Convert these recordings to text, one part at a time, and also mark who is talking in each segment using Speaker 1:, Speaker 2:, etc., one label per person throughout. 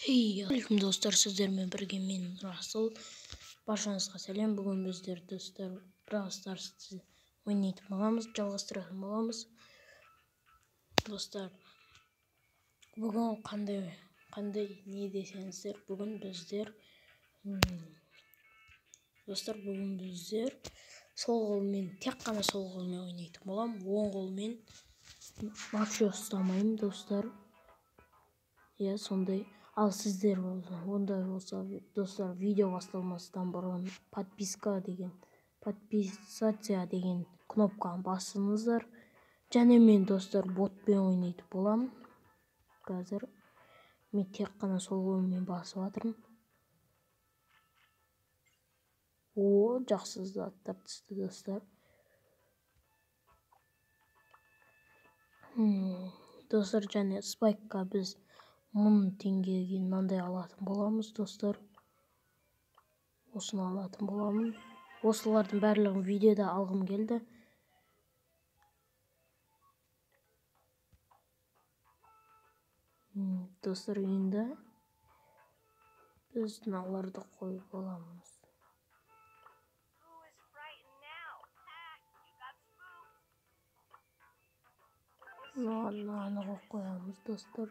Speaker 1: Хей, алейкум достар, сіздермен бірге мен Расыл. Баршаңызға сәлем. Бүгін біздер достар Brawl Stars ойнайтын боламыз, жалғастыратын боламыз. Достар, бүгін қандай не десеңіздер, бүгін біздер достар, бүгін біздер сол қолмен, тек қана сол қолмен ойнайтын боламын. Оң қолмен вообще ұстамаймын, достар. Иә, сондай. Ал сіздер ондай болса, достар, видео басталмастан бұрын подписка деген, подписаться деген кнопканы басыңыздар. Және мен, достар, ботпен ойнайтын боламын. Қазір мен тек қана сол қолмен басып жатырмын. О, жақсы заттар түсті, достар. Достар, және спайкқа біз 1000 теңгеге мынандай алатын боламыз, достар. Осыны алатын боламын. Осылардың барлығын видеода алғым келді. Достар, енді біз мыналарды қойып аламыз. Мынаны қойып қоямыз, достар.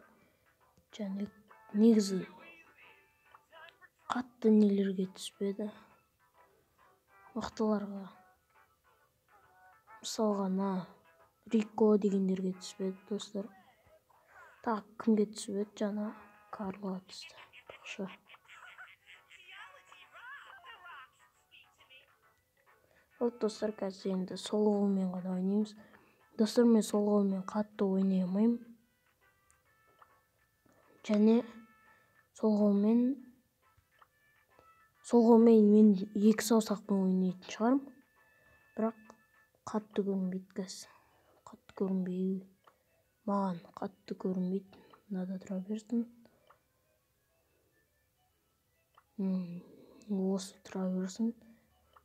Speaker 1: Және негізі қатты нелерге түспеді, мықтыларға, мысалға мына Рико дегендерге түспеді, достар. Тағы кімге түсіп еді? Жаңа Карлоға түсті. Бақша. Болды, достар, қазір енді сол қолмен ғана ойнаймыз. Достар, мен сол қолмен қатты ойнай алмаймын. Және сол қолмен мен екі саусақпен ойнайтын шығармын. Бірақ қатты көрінбейді қазір. Қатты көрінбей, маған қатты көрінбейді. Мынада тұра берсін. Осы тұра берсін.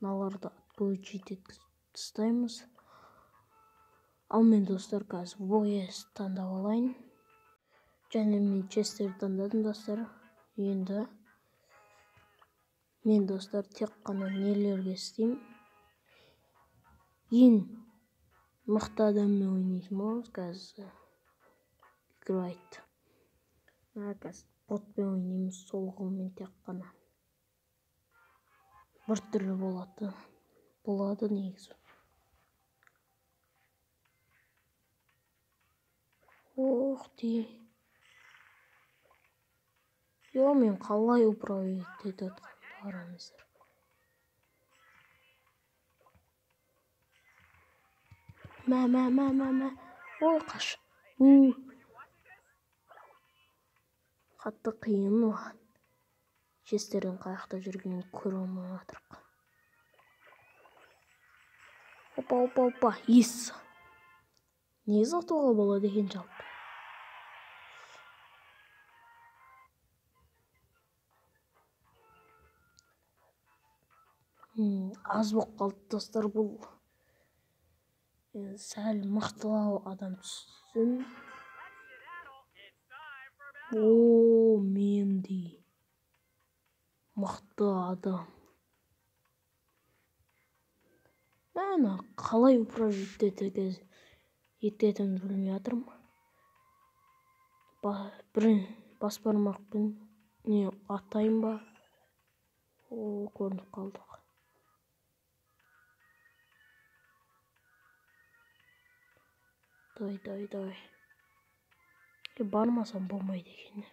Speaker 1: Мыналарды отключить еткізіп тастаймыз. Ал мен, достар, қазір Бояс таңдап алайын. Және мен Честерді таңдадым, достар. Енді мен, достар, тек қана нелерге істеймін. Ең мықты адаммен ойнайтын боламыз қазір. Играет. Қазір ботпен ойнаймыз, сол қолмен тек қана. Біртүрлі болады. Болады негізі. Ох ты. Йо, мен қалай управлять етіп жатқанымды қараңыздар. Мә, мә, мә, мә, мә. Ой, қаш. Қатты қиын маған. Честердің қаяқта жүргенін көре алмай жатырмық. Опа, опа, опа. Ес. Негізі ұтуға болады екен жалпы. Аз болып қалды, достар, бұл. Сәл мықтылау адам түссін. О, мендей мықты адам. Ана қалай управлять ететінімді білмей жатырмын. Бір бас бармақпен не атайын ба? О, көрініп қалдық. Давай, давай, давай. Бармасам болмайды екен.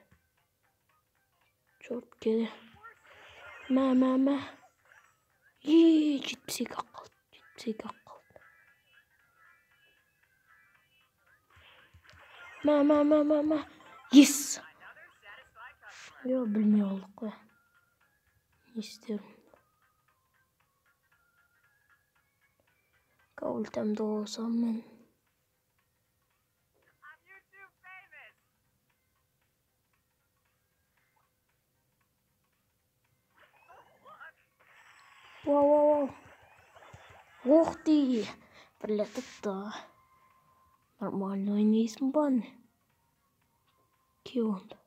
Speaker 1: Черт, келе. Мә, мә, мә. Е, 72 қалды. 72 қалды. Мә, мә, мә, мә, мә. Ес. Йо, білмей қалдық қой. Не істерім. Ультамды қосам мен. Вау, вау, вау. Ох ты! Прилетит-то. Нормально ойнайсың ба, не? Кел онда.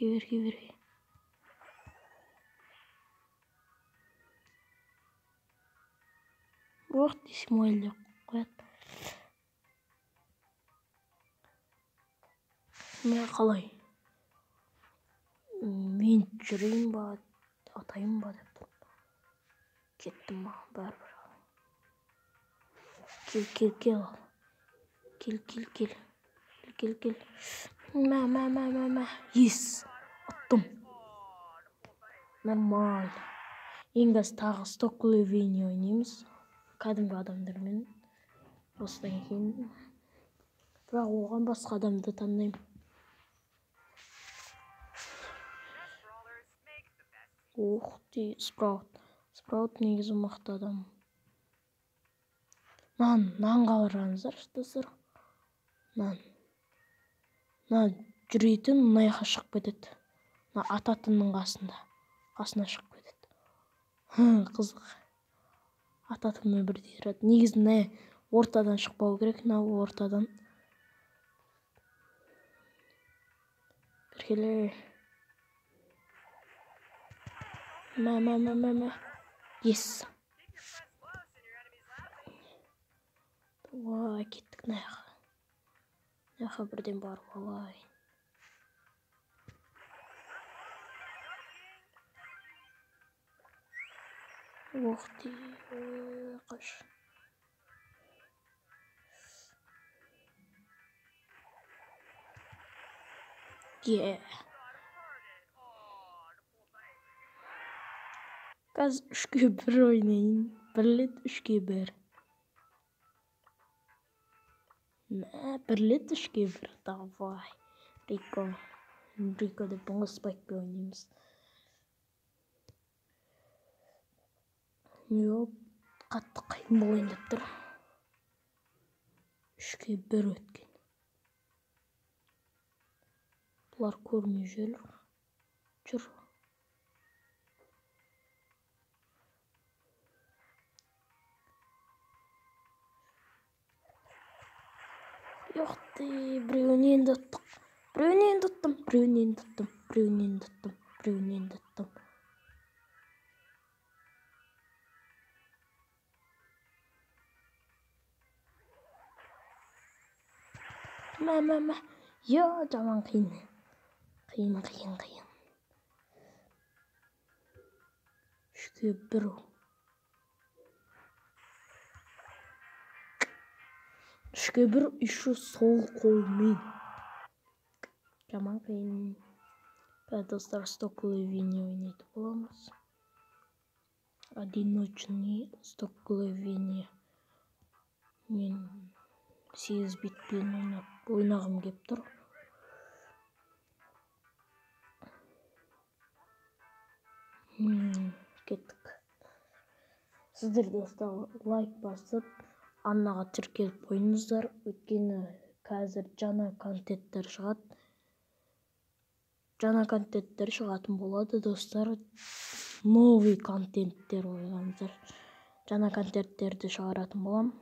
Speaker 1: Берге, берге, берге. Ох, Исмаил деп қояды. Мен қалай? Мен жүрейін ба, атайын ба деп тұрмын. Кеттім маған бәрібір. Кел, кел, кел. Кел, кел, кел. Кел, кел, кел. Мә, мә, мә, мә, мә. Ес. Ұттым. Нормально. Ең қазір тағы столкновение ойнаймыз. Кәдімгі адамдармен. Осыдан кейін. Бірақ оған басқа адамды таңдаймын. Ух ты, Спраут. Спраут негізі мықты адам. Нан, нанға барыңыздар, достар. Нан. Мына жүретін мына жаққа шығып кетеді. Мына ататынның қасында. Қасына шығып кетеді. Қызық. Ататынмен бірдей тұрады. Негізі мына ортадан шықпау керек, мына ортадан. Біргеле. Мә, мә, мә, мә, мә. Ес. Ой, кеттік мына жаққа. Мына жаққа бірден барып алайын. Ох ты, қаш. Е. Қазір 3-1 ойнайын. Бір рет 3-1. Мә, бір рет 3-1. Давай. Рико. Рико деп бұны спайкпен ойнаймыз. Йоп, қатты қиын болайын деп тұр. 3-1 өткен. Бұлар көрмей жүр. Жүр. Yok ты, біреуін енді ұттық. Біреуін енді ұттым, біреуін енді ұттым, біреуін енді ұттым, біреуін енді ұттым. Мә, мә, мә. Йо, жаман қиын. Қиын, қиын, қиын. 3-1. 3-1 еще сол қолмен. Жаман қиын. Достар, столкновение ойнайтын боламыз. Одиночный столкновение. Мен 8 битпен ойнағым кеп тұр. Кеттік. Сіздер достар лайк басып, арнаға тіркеліп қойыңыздар. Өйткені қазір жаңа контенттер шығады. Жаңа контенттер шығатын болады, достар. Новый контенттер ойлаңыздар. Жаңа контенттерді шығаратын боламын.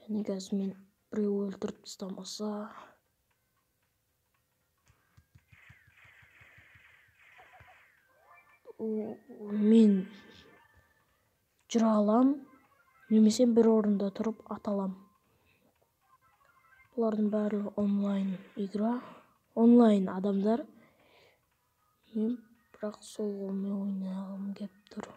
Speaker 1: Және қазір мен біреу өлтіріп тастамаса. Мен жүре алам, немесе бір орында тұрып ата алам. Бұлардың барлығы онлайн игра, онлайн адамдар. Мен бірақ сол қолмен ойнағым кеп тұр.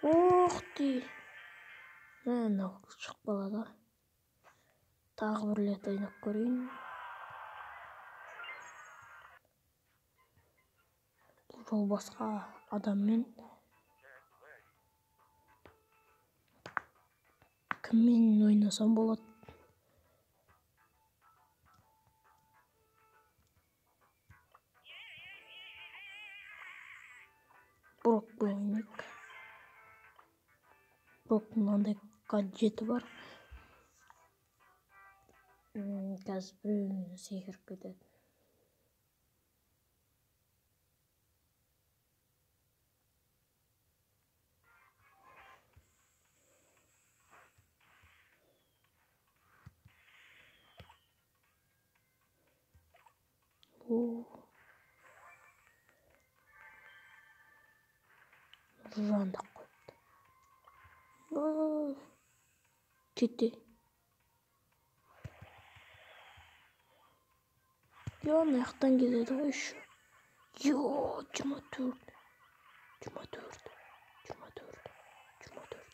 Speaker 1: Ох ты! Мынау шығып қалады. Тағы бір рет ойнап көрейін. Бұл жол басқа адаммен. Кіммен ойнасам болады? Брокпен ойнайық. Броктың мынандай гаджеті бар. Қазір біреуіне секіріп кетеді. Нұржан деп қойыпты. Кетті. Йо, мына жақтан келеді ғой еще. Йо, 24. 24. 24. 24.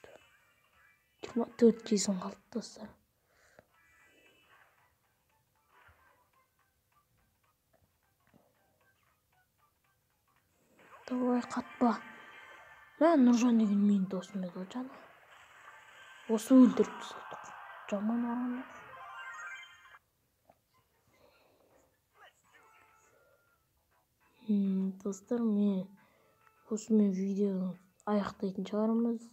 Speaker 1: 24 жизнь қалды, достар. Давай, қатпа. Мә, Нұржан деген менің досым еді ғой жаңа. Осы өлтіріп тастады. Жаман ұрғандар. Достар, мен осымен видеоны аяқтайтын шығармыз.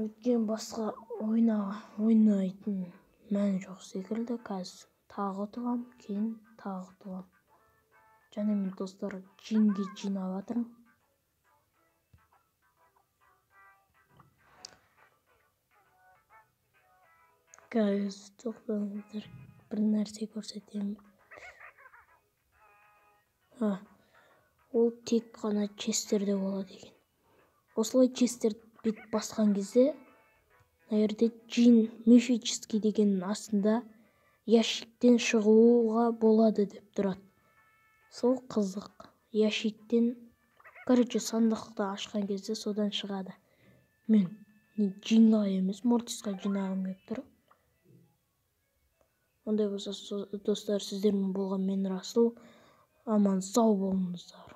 Speaker 1: Өйткені басқа ойнайтын мән жоқ секілді. Қазір тағы ұтылам, кейін тағы ұтылам. Және мен, достар, жинге жинап жатырмын. Қазір тоқтаңыздар, бір нәрсе көрсетемін. Ол тек қана честерде болады екен. Осылай честер бүйтіп басқан кезде мына жерде джин мифический дегеннің астында ящиктен шығуға болады деп тұрады. Сол қызық. Ящиктен, короче, сандықты ашқан кезде содан шығады. Мен джинға емес, Мортисқа жинағым келіп тұр. Ондай болса, достар, сіздермен болған мен Расул. Аман сау болыңыздар.